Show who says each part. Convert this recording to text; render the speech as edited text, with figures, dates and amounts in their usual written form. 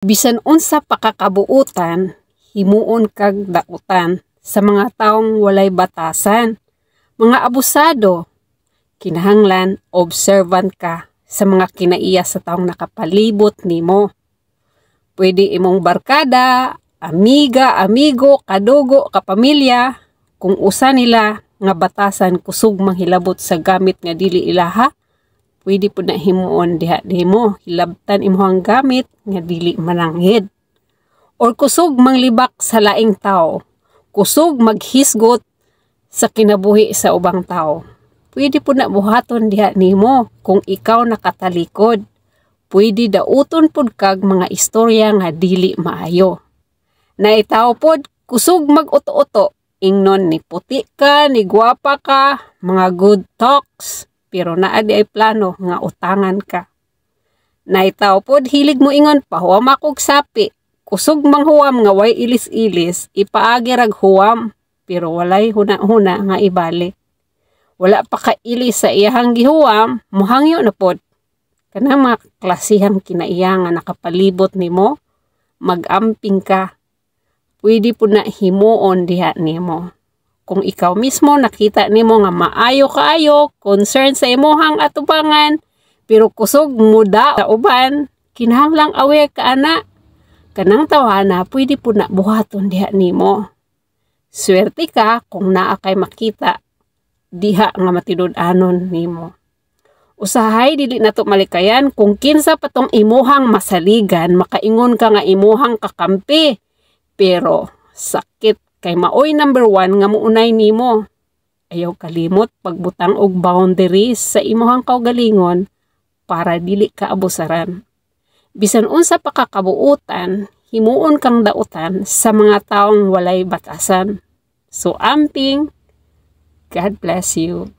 Speaker 1: Bisan unsa pa ka kabuutan, himuon kag dautan sa mga taong walay batasan. Mga abusado, kinahanglan observant ka sa mga kinaiya sa taong nakapalibot nimo. Pwede imong barkada, amiga, amigo, kadugo, kapamilya, kung usa nila nga batasan kusog manghilabot sa gamit nga dili ilaha, pwede pud na himuon diha nimo, hilabtan imong gamit nga dili mananghid. Or kusog manglibak sa laing tao, kusog maghisgot sa kinabuhi sa ubang tao. Pwede pud na buhaton diha nimo kung ikaw nakatalikod. Pwede dauton pud kag mga istorya nga dili maayo. Naay tawo pod kusog mag-uto-uto, ingnon ni puti ka, ni gwapa ka, mga good talks, pero naa diay plano nga utangan ka. Naay tawo pod hilig mo ingon pahuwam akog sapi, kusog manghuwam nga way ilis-ilis, ipaagi rag huwam, pero walay huna-huna nga ibalik. Wala pa kailis sa iyahang gihuwam, muhangyo na pod. Kanang mga klasihang kinaiya nga nakapalibot nimo, mag-amping ka. Pwede pud na himuon diha nimo. Kung ikaw mismo nakita nimo nga maayo kaayo, concern sa imuhang atubangan, pero kusog muda sa uban, kinahanglang aware ka ana. Kanang tawhana pwede pud na buhaton diha nimo. Swerte ka kung naa kay makita diha nga matinud-anon nimo. Usahay dili nato malikayan kung kinsa pa tong imuhang masaligan, makaingon ka nga imuhang kakampi. Pero sakit kay maoy number one nga muunay nimo. Ayaw kalimot pagbutang og boundaries sa imuhang kaugalingon para dili ka abusaran. Bisan unsa pa ka kabuutan, himuon kang dautan sa mga taong walay batasan. So amping, God bless you.